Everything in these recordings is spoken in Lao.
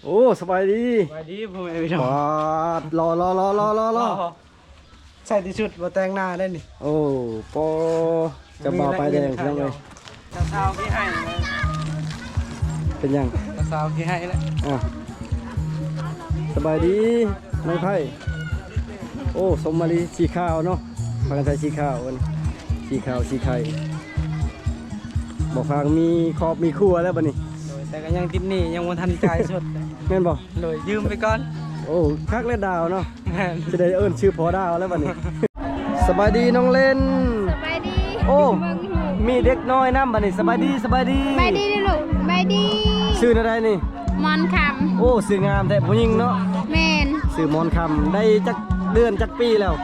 ໂອ້ ສະບາຍດີ ສະບາຍດີພໍ່ແມ່ພີ່ນ້ອງ. ປາດ ຫຼໍ່ໆໆໆໆ ໃສ່ທີ່ສຸດ ບໍ່ແຕ່ງໜ້າໄດ້ນີ້. ໂອ້ ປໍ ຈະບ່າວປ້າຍແດງ ພີ່ນ້ອງເອີຍ. ສາວຂີ້ໄຫ້ ເປັນຫຍັງ? ສາວຂີ້ໄຫ້ແລ້ວ. ອ່າ ສະບາຍດີນ້ອງໄພ. ໂອ້ ສົມມາລີ ສີຂາວເນາະ ພາກັນໃສ່ສີຂາວ ອັນ ສີຂາວສີໄຂ່. ບໍ່ຟັງ ມີຄອບມີຄົວແລ້ວບັດນີ້. ໂດຍ ແຕ່ກໍຍັງຕິດໜີ້ ຍັງບໍ່ທັນຈ່າຍສົດ. ແມ່ນບໍ່? ໂດຍ ຢືມໄປກ່ອນ. ໂອ້ ຄັກແລ້ວດາວເນາະ. ແມ່ນ ຊິໄດ້ເອີ້ນຊື່ພໍ່ດາວແລ້ວບັດນີ້. ສະບາຍດີນ້ອງເລນ. ສະບາຍດີ. ໂອ້ ເບິ່ງຮູບ ມີເດັກນ້ອຍນຳບັດນີ້. ສະບາຍດີ ສະບາຍດີ. ສະບາຍດີລູກ ສະບາຍດີ. ຊື່ແນວໃດນີ້? ມອນຄຳ. ໂອ້ ຊື່ງາມແທ້ ຜູ້ຍິງເນາະ. ແມ່ນ. ຊື່ມອນຄຳ ໄດ້ຈັກເດືອນຈັກປີແລ້ວ?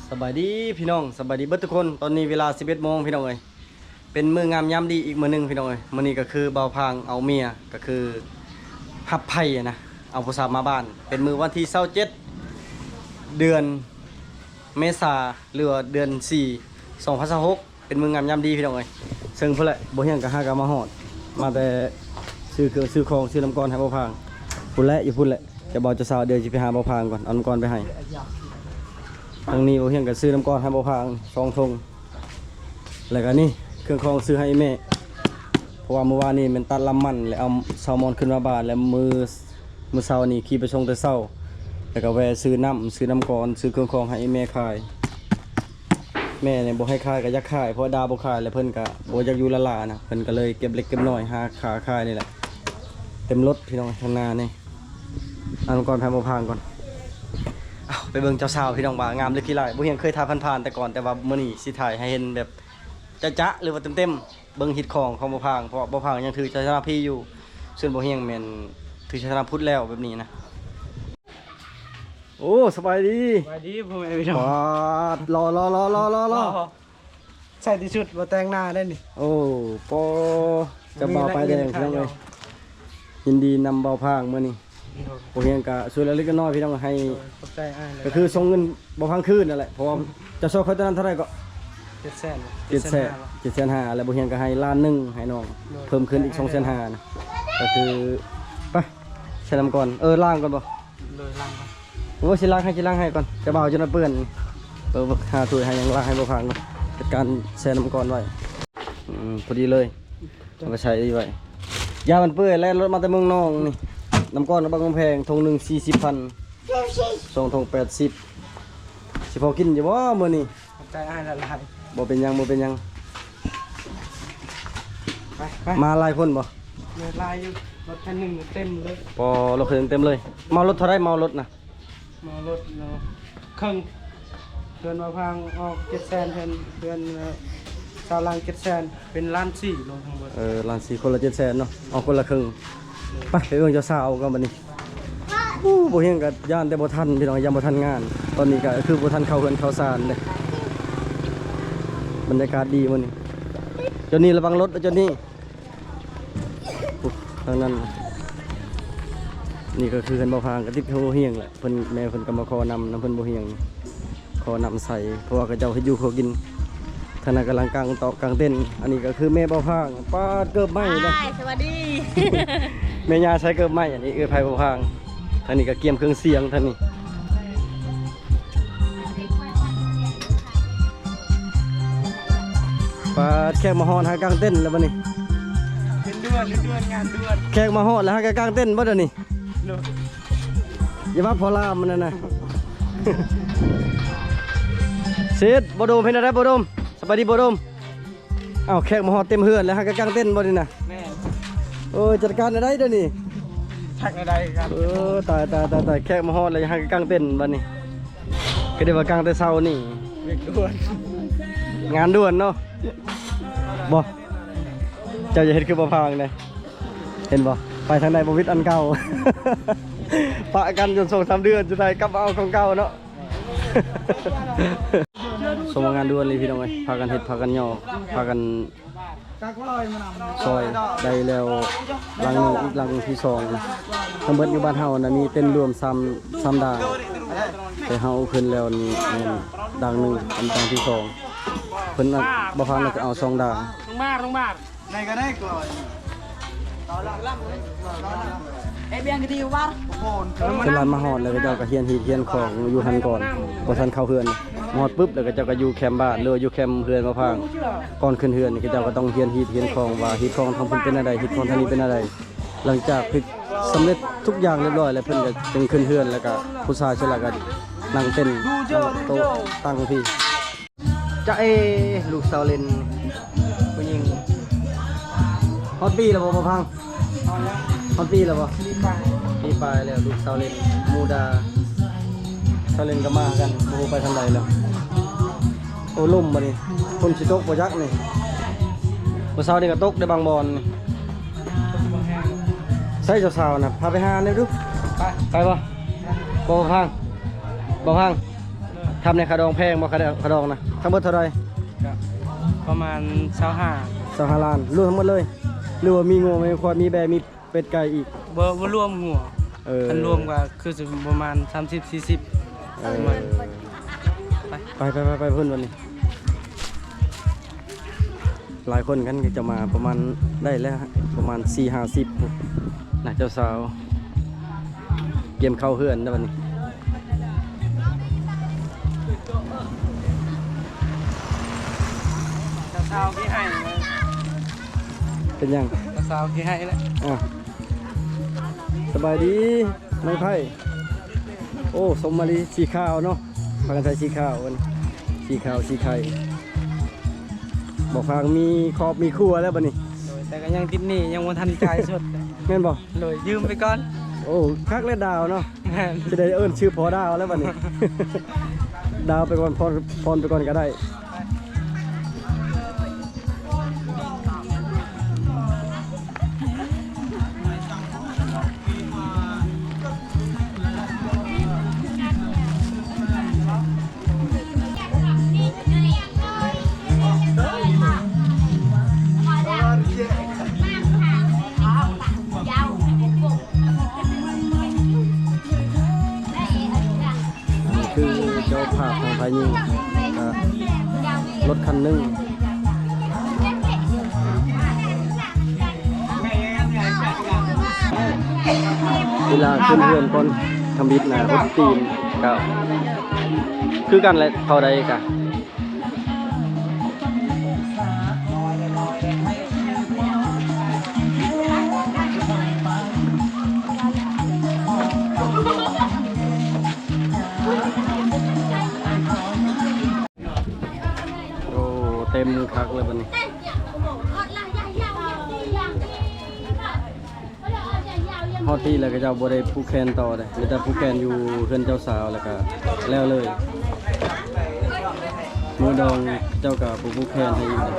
ສະບາຍດີພີ່ນ້ອງ ສະບາຍດີເບິດທຸກຄົນ. ຕອນນີ້ເວລາສິບເອັດໂມງພີ່ນ້ອງເອີຍ ເປັນມື້ງາມຍາມດີອີກມື້ໜຶ່ງພີ່ນ້ອງເອີຍ. ມື້ນີ້ກໍຄືບ່າວພາງເອົາເມຍ ກໍຄືຮັບໃພ້ນະ ເອົາຜູ້ສາວມາບ້ານ ເປັນມື້ວັນທີຊາວເຈັດ ເດືອນເມສາ ຫຼືວ່າເດືອນສີ່ ສອງພັນຊາວຫົກ. ເປັນມື້ງາມຍາມດີພີ່ນ້ອງເອີຍ. ເຊິ່ງພຸ້ນແຫຼະ ບໍ່ຮຽງກໍຫາກໍມາຮອດ ມາແຕ່ຊື້ເຄື່ອງຊື້ຂອງ ຊື້ນ້ຳກ້ອນໃຫ້ບ່າວພາງ. ພຸ້ນແຫຼະ ຢູ່ພຸ້ນແຫຼະ ເຈົ້າບ່າວເຈົ້າສາວ. ດຽວຊິໄປຫາບ່າວພາງກ່ອນ ເອົານ້ຳກ້ອນໄປໃຫ້. ທາງນີ້ບໍ່ຮຽງກໍຊື້ນ້ຳກ້ອນໃຫ້ບ່າວພາງສອງຖົງ ແລ້ວກໍນີ້ເຄື່ອງຂອງຊື້ໃຫ້ແມ່ ເພາະວ່າມື້ວານນີ້ແມ່ນຕັດລຳມັນ ແລ້ວເອົາແຊລມອນຂຶ້ນມາບ້ານ ແລ້ວມື້ ມື້ເຊົ້ານີ້ຂີ່ໄປສົ່ງແຕ່ເຊົ້າ ແລ້ວກໍແວ່ຊື້ນ້ຳ ຊື້ນ້ຳກ້ອນ ຊື້ເຄື່ອງຂອງໃຫ້ແມ່ຂາຍ. ແມ່ນີ້ບໍ່ໃຫ້ຂາຍກໍຢາກຂາຍ ເພາະວ່າດາວບໍ່ຂາຍ ແລ້ວເພິ່ນກໍບໍ່ຢາກຢູ່ລ້າໆນະ ເພິ່ນກໍເລີຍເກັບເລັກເກັບນ້ອຍ ຫາຂາຂາຍນີ້ແຫຼະ. ເຕັມລົດພີ່ນ້ອງ ຂ້າງໜ້ານີ້. ເອົາກ່ອນ ພາບ່າວພາງກ່ອນ. ເອົາ ໄປເບິ່ງເຈົ້າສາວພີ່ນ້ອງວ່າງາມຫຼືຂີ້ຮ້າຍ. ບໍ່ຮຽງເຄີຍຖ່າຍຜ່ານໆແຕ່ກ່ອນ ແຕ່ວ່າມື້ນີ້ຊິຖ່າຍໃຫ້ເຫັນແບບຈະໆ ຫຼືວ່າເຕັມໆ. ເບິ່ງຮີດຄອງຂອງບ່າວພາງ ເພາະວ່າບ່າວພາງຍັງຖືໄຊຊະນະພີ້ຢູ່ ສ່ວນບໍ່ຮຽງແມ່ນຖືໄຊຊະນະພຸດແລ້ວ ແບບນີ້ນະ. ໂອ້ ສະບາຍດີ ສະບາຍດີພໍ່ແມ່ພີ່ນ້ອງ. ປາດ ຫຼໍ່ໆໆໆໆ ໃສ່ທີ່ສຸດ ບໍ່ແຕ່ງໜ້າໄດ້ນີ້. ໂອ້ ປໍ ຈະບ່າວປ້າຍແດງ ພີ່ນ້ອງເອີຍ. ຍິນດີນຳບ່າວພາງມື້ນີ້. ໂດຍ ບໍ່ຮຽງກະຊ່ວຍເລັກໆນ້ອຍໆ ພີ່ນ້ອງ ໃຫ້. ໂດຍ ຂອບໃຈອ້າຍຫຼາຍໆ. ກໍຄືສົ່ງເງິນບ່າວພາງຄືນນັ້ນແຫຼະ ເພາະວ່າເຈົ້າຊ່ອຍຂ້ອຍຕອນນັ້ນເທົ່າໃດເກາະ? ເຈັດແສນ ເຈັດແສນ ເຈັດແສນຫ້າ ແລ້ວບໍ່ຮຽງກໍໃຫ້ລ້ານໜຶ່ງໃຫ້ນ້ອງ. ໂດຍ ເພີ່ມຂຶ້ນອີກສອງແສນຫ້ານະ. ກໍຄື ໄປ ໃສ່ນ້ຳກ່ອນ. ເອີ ລ້າງກ່ອນບໍ່? ໂດຍ ລ້າງກ່ອນ. ໂອ້ ຊິລ້າງໃຫ້ ຊິລ້າງໃຫ້ກ່ອນ ຈະບ່າວຈົນເປື້ອນ. ເອີ ຫາຖ້ວຍຫາຫຍັງລ້າງໃຫ້ບ່າວພາງກ່ອນ. ຈັດການໃສ່ນ້ຳກ່ອນໄວ້. ອືມ ພໍດີເລີຍ. ເອົາໄປໃສ່ໄວ້ ຢ້ານມັນເປື່ອຍ ແລ່ນລົດມາແຕ່ເມືອງນອງນີ້. ນ້ຳກ້ອນບັກແພງ ຖົງໜຶ່ງສີ່ສິບພັນ ສອງຖົງແປດສິບ. ຊິພໍກິນຢູ່ບໍ່ມື້ນີ້? ຂອບໃຈອ້າຍຫຼາຍໆ. ບໍ່ເປັນຫຍັງ ບໍ່ເປັນຫຍັງ. ໄປ ໄປ ມາຫຼາຍຄົນບໍ່? ມາຫຼາຍຢູ່ ລົດຄັນໜຶ່ງເຕັມເລີຍ. ປໍ ລົດຄັນໜຶ່ງເຕັມເລີຍ. ເໝົາລົດເທົ່າໃດ? ເໝົາລົດນະ? ເໝົາລົດເນາະ ເຄິ່ງ ເຮືອນບ່າວພາງອອກເຈັດແສນ ເຮືອນ ເຮືອນ ເອີ ຊາວຫຼັງເຈັດແສນ ເປັນລ້ານສີ່ລວມທັງເບິດ. ເອີ ລ້ານສີ່ ຄົນລະເຈັດແສນເນາະ ອອກຄົນລະເຄິ່ງ. ໄປ ໄປເບິ່ງເຈົ້າສາວກ່ອນບັດນີ້. ໂອ້ ບໍ່ຮຽງກໍຢ້ານແຕ່ບໍ່ທັນພີ່ນ້ອງ ຢ້ານບໍ່ທັນງານ. ຕອນນີ້ກໍຄືບໍ່ທັນເຂົ້າເຮືອນເຂົ້າຊານເດ້. ບັນຍາກາດດີມື້ນີ້. ເຈົ້ານີ້ລະວັງລົດ ເຈົ້ານີ້. ໂອ້ ທາງນັ້ນ ນີ້ກໍຄືເຮືອນບ່າວພາງ ກໍຕິດເຮືອນບໍ່ຮຽງແຫຼະ. ເພິ່ນ ແມ່ເພິ່ນກໍມາຂໍນ້ຳ ນ້ຳເພິ່ນບໍ່ຮຽງ ຂໍນ້ຳໃສ່ ເພາະວ່າເຂົາເຈົ້າເຮັດຢູ່ເຂົາກິນ. ທາງນັ້ນກຳລັງກາງຕອກກາງເຕັນ. ອັນນີ້ກໍຄືແມ່ບ່າວພາງ. ປາດ ເກີບໃໝ່ເດ້. ສະຫວັດດີ ແມ່ຍ່າໃສ່ເກີບໃໝ່. ອັນນີ້ເອື້ອຍໃຜບ່າວພາງ. ທາງນີ້ກໍກຽມເຄື່ອງສຽງ ທາງນີ້. ປາດ ແຂກມາຮອດຫາກາງເຕັນແລ້ວບັດນີ້. ເປັນດ່ວນ ເປັນດ່ວນ ງານດ່ວນ. ແຂກມາຮອດແລ້ວຫາກາງເຕັນບໍ່ດຽວນີ້? ໂດຍ. ຢ່າວ່າພໍລາມມັນນັ້ນນະ. ເສດ ບໍ່ດົມ ເປັນແນວໃດບໍ່ດົມ? ສະບາຍດີບໍ່ດົມ? ອ້າວ ແຂກມາຮອດເຕັມເຮືອນແລ້ວ ຫາກະກາງເຕັນບໍ່ນີ້ນະ? ແມ່ນ. ໂອ້ຍ ຈັດການແນວໃດດຽວນີ້? ຈັກແນວໃດກັນ? ເອີ ຕາຍ ຕາຍ ຕາຍ ຕາຍ ແຂກມາຮອດແລ້ວຫາກະກາງເຕັນບັດນີ້. ກໍໄດ້ວ່າກາງແຕ່ເຊົ້ານີ້. ວຽກດ່ວນ ງານດ່ວນເນາະ. ບໍ່ ເຈົ້າຢ່າເຮັດຄືບໍ່ພາງເດ້. ເຫັນບໍ່? ໄປທາງໃດບໍ່ວິດອັນເກົ່າ. ປະກັນຢູ່ສອງສາມເດືອນ ສຸດທ້າຍກັບມາເອົາຂອງເກົ່າເນາະ. ສົມວ່າງານດ່ວນເລີຍພີ່ນ້ອງເອີຍ ພາກັນເຮັດ ພາກັນຫຍໍ້ ພາກັນ ຊອຍໄດ້ແລ້ວຫຼັງໜຶ່ງ ອີກຫຼັງທີສອງ. ທັງເບິດຢູ່ບ້ານເຮົານະ ມີເຕັນລວມສາມ ສາມດ່າງ ແຕ່ເຮົາຂຶ້ນແລ້ວນີ້ແມ່ນດ່າງໜຶ່ງ ເປັນດ່າງທີສອງ. ເພິ່ນນະ ບໍ່ພານນະ ຈະເອົາສອງດ່າງ. ເວລາມາຮອດແລ້ວ ເຂົາເຈົ້າກໍຮຽນຮີດຮຽນຄອງຢູ່ຫັ້ນກ່ອນ ບໍ່ທັນເຂົ້າເຮືອນ. ມາຮອດປຶບແລ້ວ ເຂົາເຈົ້າກໍຢູ່ແຄມບ້ານ ຫຼືວ່າຢູ່ແຄມເຮືອນມະພາງ. ກ່ອນຂຶ້ນເຮືອນນີ້ ເຂົາເຈົ້າກໍຕ້ອງຮຽນຮີດຮຽນຄອງວ່າ ຮີດຄອງທາງພຸ້ນເປັນແນວໃດ ຮີດຄອງທາງນີ້ເປັນແນວໃດ. ຫຼັງຈາກເຮັດສຳເລັດທຸກຢ່າງຮຽບຮ້ອຍແລ້ວ ເພິ່ນກໍຈຶ່ງຂຶ້ນເຮືອນ ແລ້ວກໍຜູ້ຊາຍສ່ວນຫຼາຍກໍນັ່ງເຕັ້ນ ນັ່ງໂຕະຕັ້ງພີ້. ຈ໊ະເອ ລູກສາວເຫຼັ້ນຜູ້ຍິງ. ຮອດປີແລ້ວບໍ່ ບໍ່ພັງ? ຮອດປີແລ້ວບໍ່? ປີປາຍ ປີປາຍແລ້ວ. ລູກສາວເຫຼັ້ນ ໝູ່ດາ ສາວເຫຼັ້ນກໍມາຄືກັນ ບໍ່ຮູ້ໄປທາງໃດແລ້ວ. ໂອ້ ລົມບັດນີ້ ຝົນຊິຕົກບໍ່ຈັກນີ້. ມື້ເຊົ້ານີ້ກໍຕົກໄດ້ບາງບ່ອນນີ້. ໃສເຈົ້າສາວນະ ພາໄປຫາແດ່ດູ. ໄປ ໄປບໍ່? ບໍ່ພັງ ບໍ່ພັງ. ຖາມແດ່ ຄ່າດອງແພງບໍ່? ຄ່າ ຄ່າດອງນະ ທັງເບິດເທົ່າໃດ? ກໍປະມານຊາວຫ້າ ຊາວຫ້າລ້ານ ລວມທັງໝົດເລີຍ ຫຼືວ່າມີງົວ ມີຄວາຍ ມີແບ້ ມີເປັດໄກ່ອີກ? ບໍ່ ບໍ່ລວມຫົວ. ເອີ ຄັນລວມກໍຄືຊິປະມານສາມສິບ ສີ່ສິບ. ເອີ ໄປ ໄປ ໄປ ໄປພຸ້ນບັດນີ້. ຫຼາຍຄົນກັນ ເຂົາເຈົ້າມາປະມານ ໄດ້ແລ້ວ ປະມານສີ່ຫ້າສິບ ນະ ເຈົ້າສາວ ກຽມເຂົ້າເຮືອນແລ້ວບັດນີ້. ເຈົ້າສາວຂີ້ໄຫ້. ເປັນຫຍັງ? ເຈົ້າສາວຂີ້ໄຫ້ແຫຼະ. ອ້າວ ສະບາຍດີ ນ້ອງໄພ. ໂອ້ ສົມມາລີ ສີຂາວເນາະ ພາກັນໃສ່ສີຂາວ ອັນ ສີຂາວສີໄຂ່. ບໍ່ຟັງ ມີຄອບມີຄົວແລ້ວບັດນີ້. ໂດຍ ແຕ່ກໍຍັງຕິດໜີ້ ຍັງບໍ່ທັນຈ່າຍສົດ. ແມ່ນບໍ່? ໂດຍ ຢືມໄປກ່ອນ. ໂອ້ ຄັກແລ້ວດາວເນາະ. ແມ່ນ ຊິໄດ້ເອີ້ນຊື່ພໍ່ດາວແລ້ວບັດນີ້. ດາວໄປກ່ອນ ພອນ ພອນໄປກ່ອນກໍໄດ້. ຄືເຈົ້າພາບທາງຝ່າຍຍິງ ກໍລົດຄັນໜຶ່ງ. ເວລາຂຶ້ນເຮືອນກ່ອນທຳອິດນະ ຫົດຕີນ ກໍຄືກັນແຫຼະ ເທົ່າໃດກະ ໂອ້ ເຕັມຄັກເລີຍບັດນີ້. ຮອດທີ່ແລ້ວ ເຂົາເຈົ້າບໍ່ໄດ້ຜູກແຂນຕໍ່ເດ້ ມີແຕ່ຜູກແຂນຢູ່ເຮືອນເຈົ້າສາວ ແລ້ວກະແລ້ວເລີຍ. ມື້ດອງເຈົ້າກະບໍ່ຜູກແຂນໃຫ້ອີກເດ້.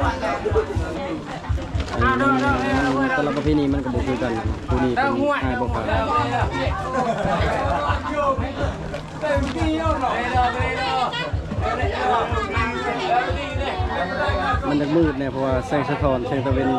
ແຕ່ລະປະເພນີມັນກະບໍ່ຄືກັນ ຜູ້ນີ້ເປັນອ້າຍບໍ່ຂາຍ. ມັນຈະມືດແດ່ ເພາະວ່າແສງສະທ້ອນ ແສງຕາເວັນ.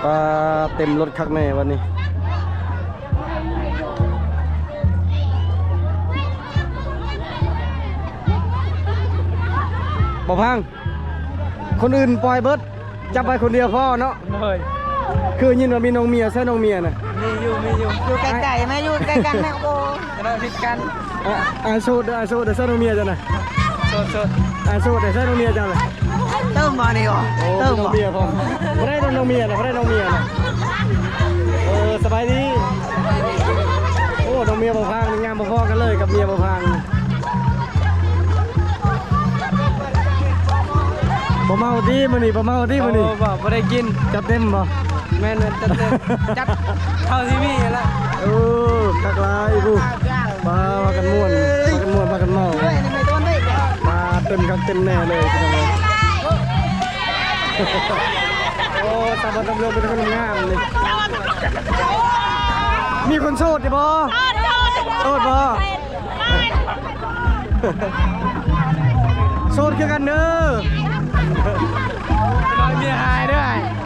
ປາເຕັມລົດຄັກແນ່ວັນນີ້ ບໍ່ພັງ ຄົນອື່ນປ່ອຍເບິດ ຈັບໄວ້ຄົນດຽວພໍເນາະ. ໂດຍ ຄືຍິນວ່າມີນ້ອງເມຍ ໃສນ້ອງເມຍນະ? ມີຢູ່ ມີຢູ່ ຢູ່ໃກ້ໆ ແມ່ ຢູ່ໃກ້ກັນແມ່. ໂອ້ ກະໄດ້ຜິດກັນ. ອາ ອາໂສດເດີ ອາໂສດເດີ ໃສນ້ອງເມຍເຈົ້ານະ? ໂສດ ໂສດ ອາໂສດເດີ ໃສນ້ອງເມຍເຈົ້າລະ? ເຕີມບໍ່ນີ້ບໍ່? ໂອ້ ເຕີມບໍ່? ມີນ້ອງເມຍພ້ອມ. ບໍ່ໄດ້ນ້ອງເມຍນະ ບໍ່ໄດ້ນ້ອງເມຍນະ. ເອີ ສະບາຍດີ. ໂອ້ ນ້ອງເມຍບໍ່ພັງນີ້ງາມພໍໆກັນເລີຍກັບເມຍບໍ່ພັງ. ບໍ່ເມົາຕິມື້ນີ້ ບໍ່ເມົາຕິມື້ນີ້? ໂອ້ ບໍ່ ບໍ່ໄດ້ກິນ. ຈັດເຕັມບໍ່? ແມ່ນໆ ຈັດເຕັມ ຈັດເທົ່າທີ່ມີຫັ້ນລະ. ໂອ້ ຄັກຫຼາຍຜູ້ ປາ ພາກັນມ່ວນ ພາກັນມ່ວນ ພາກັນເມົາ ປາ ເຕັມຄັກເຕັມແນ່ເລີຍພີ່ນ້ອງເອີຍ. ໂອ້ ສາວບ້ານຕຳຫຼວງເປັນຄົນງາມນີ້. ມີຄົນໂສດຢູ່ບໍ່? ໂສດ ໂສດ ໂສດບໍ່? ໂສດຄືກັນເດີ. ເມຍຫາຍເດີ.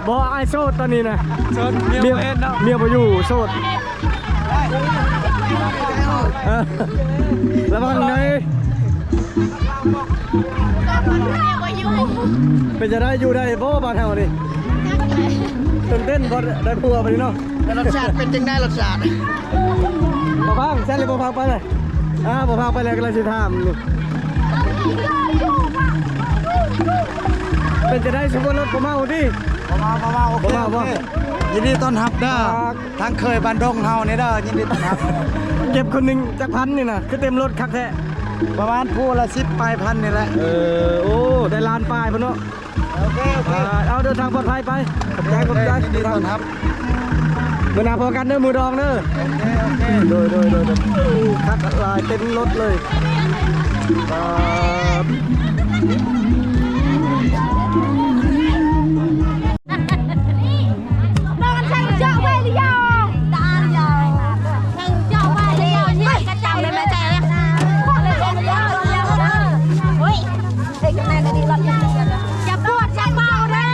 ບໍ່ ອ້າຍໂສດຕອນນີ້ນະ. ໂສດ ເມຍບໍ່ເຫັນເນາະ ເມຍບໍ່ຢູ່ ໂສດ. ເອີ ລະວັງເດີ. ເປັນຈັ່ງໃດ ຢູ່ໄດ້ບໍ່ບ້ານເຮົານີ້? ຕື່ນເຕັ້ນບໍ່ໄດ້ຜົວບັດນີ້ເນາະ. ແລ້ວລົດຊາດເປັນຈັ່ງໃດ ລົດຊາດ? ບໍ່ພັງ ແຊນເລີຍ ບໍ່ພັງໄປເລີຍ. ອ່າ ບໍ່ພາໄປແລ້ວ ກຳລັງຊິຖາມຢູ່. ເປັນຈັ່ງໃດ ສົມມຸດລົດບໍ່ເມົາຕິ? ບໍ່ເມົາ ບໍ່ເມົາ ໂອເຄ ບໍ່ເມົາບໍ່? ໂອເຄ ຍິນດີຕ້ອນຮັບເດີ ທາງເຄີຍບ້ານດົງເຮົານີ້ເດີ ຍິນດີຕ້ອນຮັບ. ເກັບຄົນໜຶ່ງຈັກພັນນີ້ນະ ຄືເຕັມລົດຄັກແທ້? ປະມານຜູ້ລະສິບປາຍພັນນີ້ແຫຼະ. ເອີ ໂອ້ ໄດ້ລ້ານປາຍພຸ້ນເນາະ. ໂອເຄ ໂອເຄ ອ່າ ເອົາ ເດີນທາງປອດໄພໄປ. ຂອບໃຈ ຂອບໃຈ ຍິນດີຕ້ອນຮັບ. ມື້ໜ້າພໍ້ກັນເດີ ມື້ດອງເດີ. ໂອເຄ ໂອເຄ ໂດຍ ໂດຍ ໂດຍ ໂດຍ. ຄັກຫຼາຍ ເຕັມລົດເລີຍ. ອ່າ ຈະປວດຈະເບົາເດີ.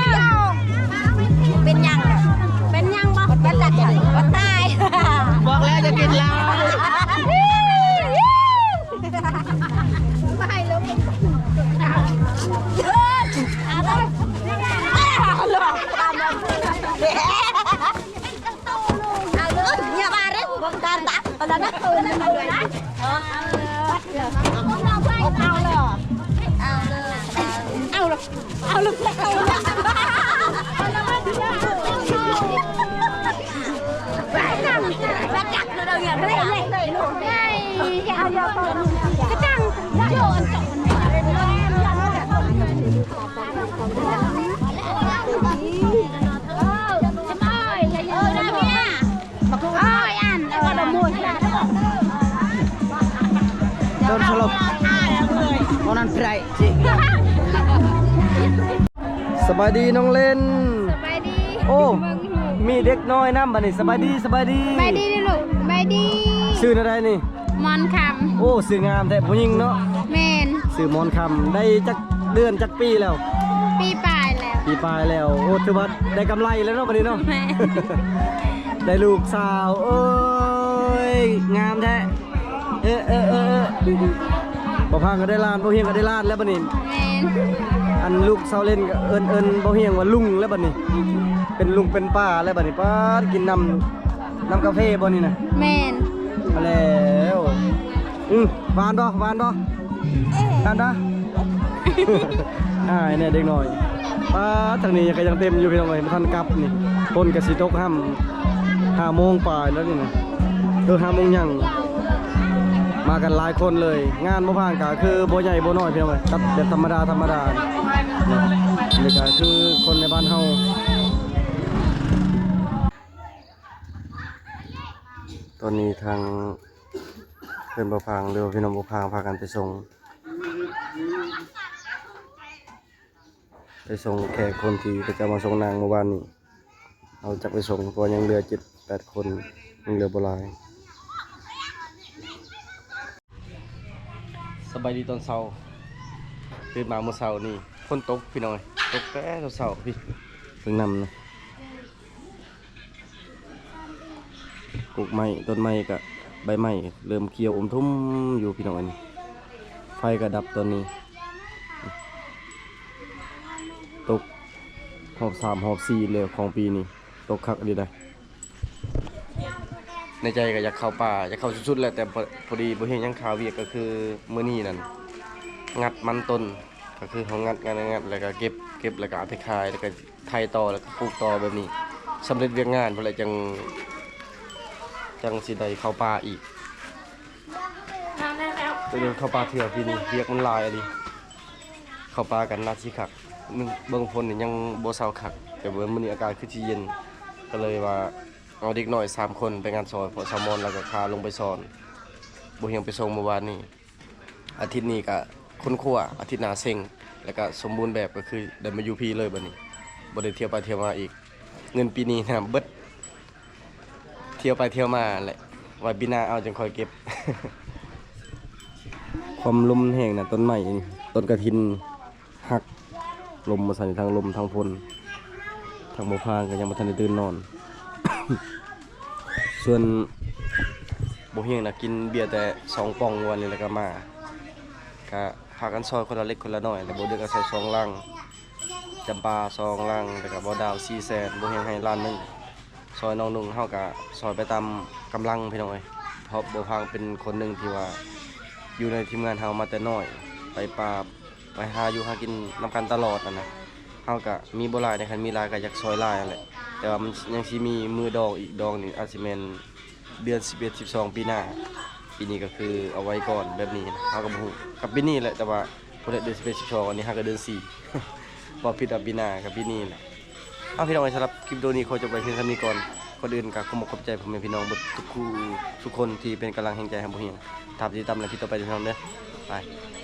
ເປັນຫຍັງ ເປັນຫຍັງບໍ່? ເປັນຕາຍ ບໍ່ຕາຍ. ບອກແລ້ວຢ່າກິນເຫຼົ້າ. ເອົາເລີຍ ເອົາເລີຍ ເອົາເລີຍ ຢ່າວ່າເດ້ ເບິ່ງການຕາ ອັນນັ້ນນະ. ເອົາເລີຍ ເອົາເລີຍ ເອົາເລີຍ ເອົາເລີຍ ເອົາເລີຍ. ໂດນສະຫຼົບ ເທົ່ານັ້ນໄດ້. ສະບາຍດີນ້ອງເລນ. ສະບາຍດີ. ໂອ້ ມີເດັກນ້ອຍນຳບັດນີ້. ສະບາຍດີ ສະບາຍດີ ສະບາຍດີລູກ ສະບາຍດີ. ຊື່ແນວໃດນີ້? ມອນຄຳ. ໂອ້ ຊື່ງາມແທ້ ຜູ້ຍິງເນາະ. ແມ່ນ. ຊື່ມອນຄຳ. ໄດ້ຈັກເດືອນ ຈັກປີແລ້ວ? ປີປາຍແລ້ວ. ປີປາຍແລ້ວ. ໂອ້ ຖືວ່າໄດ້ກຳໄລແລ້ວເນາະບັດນີ້ເນາະ. ແມ່ນ. ໄດ້ລູກສາວ ໂອ້ຍ ງາມແທ້. ເອີ ເອີ ເອີ ເອີ ບໍ່ພັງກໍໄດ້ຫຼານ ບໍ່ຮຽງກໍໄດ້ຫຼານແລ້ວບັດນີ້. ແມ່ນ. ອັນລູກສາວເລນກໍເອີ້ນ ເອີ້ນບໍ່ຮຽງວ່າລຸງແລ້ວບັດນີ້ ເປັນລຸງເປັນປ້າແລ້ວບັດນີ້. ປາດ ກິນນ້ຳ ນ້ຳກາເຟບໍ່ນີ້ນະ? ແມ່ນ. ແລ້ວ ອື ຫວານບໍ່? ຫວານບໍ່? ຫວານບໍ່? ອ້າຍແນ່ເດັກນ້ອຍ. ປາດ ທາງນີ້ກໍຍັງເຕັມຢູ່ພີ່ນ້ອງເອີຍ ບໍ່ທັນກັບນີ້. ຝົນກໍຊິຕົກຫ້ຳ ຫ້າໂມງປາຍແລ້ວນີ້ນະ. ເອີ ຫ້າໂມງຍັງ. ມາກັນຫຼາຍຄົນເລີຍ. ງານບໍ່ພັງກໍຄືບໍ່ໃຫຍ່ບໍ່ນ້ອຍພີ່ນ້ອງເອີຍ ຈັດແບບທຳມະດາ ທຳມະດາ. ນີ້ກໍຄືຄົນໃນບ້ານເຮົາ. ຕອນນີ້ທາງເພື່ອນບໍ່ພັງ ຫຼືວ່າພີ່ນ້ອງບໍ່ພັງ ພາກັນໄປສົ່ງ ໄປສົ່ງແຂກຄົນທີ່ເຂົາເຈົ້າມາສົ່ງນາງເມື່ອວານນີ້. ເຮົາຈັກໄປສົ່ງ ເພາະວ່າຍັງເຫຼືອເຈັດແປດຄົນ ຍັງເຫຼືອບໍ່ຫຼາຍ. ສະບາຍດີຕອນເຊົ້າ. ຕື່ນມາມື້ເຊົ້ານີ້ ຝົນຕົກພີ່ນ້ອງເອີຍ ຕົກແຕ່ເຊົ້າໆ ພີ່ ເບິ່ງນ້ຳນະ. ກົກໄມ້ ຕົ້ນໄມ້ກະໃບໄມ້ເລີ່ມຂຽວອົມທຸ່ມຢູ່ພີ່ນ້ອງ. ອັນນີ້ໄຟກະດັບຕອນນີ້. ຕົກຮອບສາມຮອບສີ່ແລ້ວຂອງປີນີ້ ຕົກຄັກອີ່ຫຼີໃດ໋. ໃນໃຈກະຢາກເຂົ້າປ່າ ຢາກເຂົ້າສຸດໆແຫຼະ ແຕ່ພໍ ພໍດີບໍ່ເຮັດຫຍັງຄາວຽກ ກະຄືມື້ນີ້ນັ້ນ ງັດມັນຕົ້ນ ກະຄືເຮົາງັດໆໆ ແລ້ວກະເກັບ ເກັບແລ້ວກະເອົາໄປຂາຍ ແລ້ວກະໄຖຕໍ່ ແລ້ວກະປູກຕໍ່ແບບນີ້ ສຳເລັດວຽກງານພຸ້ນແຫຼະ ຈັ່ງ ຈັ່ງຊິໄດ້ເຂົ້າປ່າອີກ. ແຕ່ເດີນເຂົ້າປ່າເທື່ອປີນີ້ວຽກມັນຫຼາຍອີ່ຫຼີ. ເຂົ້າປ່າກັນໜ້າຊິຄັກ ເບິ່ງຝົນນີ້ຍັງບໍ່ເຊົາຄັກ ແຕ່ວ່າມື້ນີ້ອາກາດຄືຊິເຢັນ ກະເລີຍວ່າເອົາເດັກນ້ອຍສາມຄົນໄປງານຊອຍ ເພາະສາວມອນລາວກະພາລົງໄປສອນ ບໍ່ຮຽງໄປສົ່ງມື້ວານນີ້. ອາທິດນີ້ກະຄົ້ນຄວ້າ ອາທິດໜ້າເສັງ ແລ້ວກະສົມບູນແບບ ກະຄືໄດ້ມາຢູ່ພີ້ເລີຍບາດນີ້ ບໍ່ໄດ້ທ່ຽວໄປທ່ຽວມາອີກ. ເງິນປີນີ້ນະເບິດ ທ່ຽວໄປທ່ຽວມາແຫຼະ ໄວ້ປີໜ້າເອົາຈັ່ງຄ່ອຍເກັບ. ຄວາມລົມແຮງນະ ຕົ້ນໄມ້ ຕົ້ນກະຖິນຫັກ ລົມວ່າຊັ້ນ ທັງລົມທັງຝົນ ທາງບໍ່ພາງກະຍັງບໍ່ທັນໄດ້ຕື່ນນອນ. ສ່ວນບໍ່ຮຽງນະ ກິນເບຍແຕ່ສອງປ່ອງວັນນີ້ແລ້ວກະມາ ກະພາກັນຊອຍຄົນລະເລັກຄົນລະນ້ອຍ ແລ້ວບໍ່ເດືອກະຊອຍສອງຫຼັງ ຈຳປາສອງຫຼັງ ແລ້ວກະບໍ່ດາວສີ່ແສນ ບໍ່ຮຽງໃຫ້ລ້ານໜຶ່ງ. ຊອຍນ້ອງນຸ່ງ ເຮົາກະຊອຍໄປຕາມກຳລັງພີ່ນ້ອງເອີຍ ເພາະບໍ່ພາງເປັນຄົນໜຶ່ງທີ່ວ່າຢູ່ໃນທີມງານເຮົາມາແຕ່ນ້ອຍ ໄປປ່າ ໄປຫາຢູ່ຫາກິນນຳກັນຕະຫຼອດຫັ້ນນະ. ເຮົາກະມີບໍ່ຫຼາຍໃດ໋ ຄັນມີຫຼາຍກະຢາກຊອຍຫຼາຍຫັ້ນແຫຼະ ແຕ່ວ່າມັນຍັງຊິມີມື້ດອງອີກ ດອງນີ້ອາດຊິແມ່ນເດືອນສິບເອັດ ສິບສອງປີໜ້າ. ປີນີ້ກະຄືເອົາໄວ້ກ່ອນແບບນີ້ ເຮົາກະບໍ່ຮູ້ ກະປີນີ້ແຫຼະ ແຕ່ວ່າພຸ້ນແຫຼະ ເດືອນສິບເອັດ ສິບສອງ ອັນນີ້ຫາກະເດືອນສີ່ ເວົ້າຜິດວ່າປີໜ້າ ກະປີນີ້ແຫຼະ. ເອົາ ພີ່ນ້ອງເອີຍ ສຳລັບຄລິບວິດີໂອນີ້ຂໍຈົບໄວ້ພຽງສ່ຳນີ້ກ່ອນ. ກ່ອນອື່ນກະຂໍຂອບໃຈພໍ່ແມ່ພີ່ນ້ອງເບິດທຸກຜູ້ທຸກຄົນທີ່ເປັນກຳລັງແຮງໃຈໃຫ້ບໍ່ຮຽງ ຖ້າຕິດຕາມໃນຄລິບຕໍ່ໄປເດີພີ່ນ້ອງເດີ. ບາຍ.